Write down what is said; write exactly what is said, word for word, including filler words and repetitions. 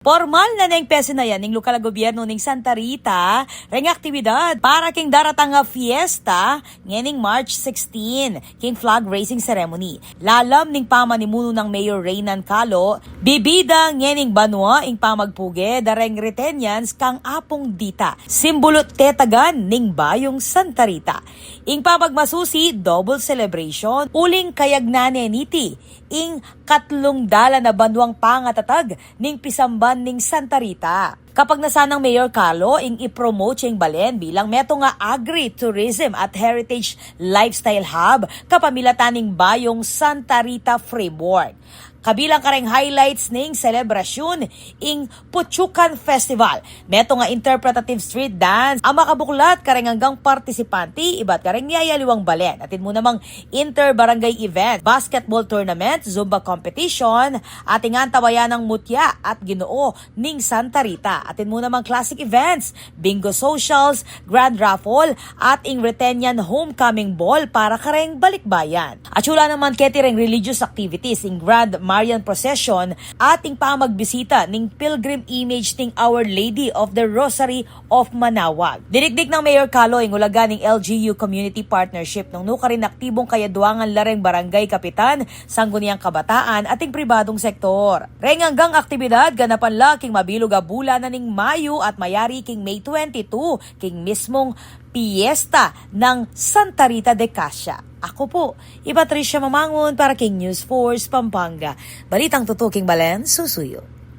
Pormal na neng pesinayan ning lokal a gobyerno ning Santa Rita reng aktibidad para king daratang a fiesta ngening March sixteen, king flag raising ceremony. Lalam ning pamanimunu nang Mayor Reynan Calo, bibida ngening banua ing pamagpuge da reng Riteñans kang Apung Dita, simbulu't tetagan ning bayung Santa Rita. Ing pamagmasusi, double celebration uling kayagnan ne niti ing katlung dalan a banuang pangatatag ning pisamban ning Santa Rita. Kapagnasan nang Mayor Calo ing i-promote ya ing balen bilang metung a agri-tourism at heritage lifestyle hub kapamilatan ning bayung Santa Rita Framework. Kabilang kareng highlights ning selebrasyun ing Puchukan Festival, metung a interpretative street dance a makabuklat kareng anggang partisipante ibat kareng miyayaliwang balen. Atin mu namang inter-barangay event, basketball tournament, Zumba competition, ating antabayan nang mutya at Ginoo ning Santa Rita. Atin mu namang classic events, bingo socials, grand raffle, at ing Riteñan homecoming ball para kareng balikbayan. Atiu la naman keti reng religious activities, ing Grand Marian Procession, at ing pamagbisita ning pilgrim image ning Our Lady of the Rosary of Manaoag. Dinikdik nang Mayor Calo ing ulaga ning L G U Community Partnership nung nukarin aktibung kayaduangan la reng barangay kapitan, sangguniang kabataan, at ing pribadung sektor. Reng anggang aktibidad ganapan la king mabilug a bulan na ning Mayo at mayari king May twenty-two, king mismung piyesta nang Santa Rita de Casia. Aku pu, i Patricia Mamangun para king News Force Pampanga. Balitang tutu king balen, susuyu.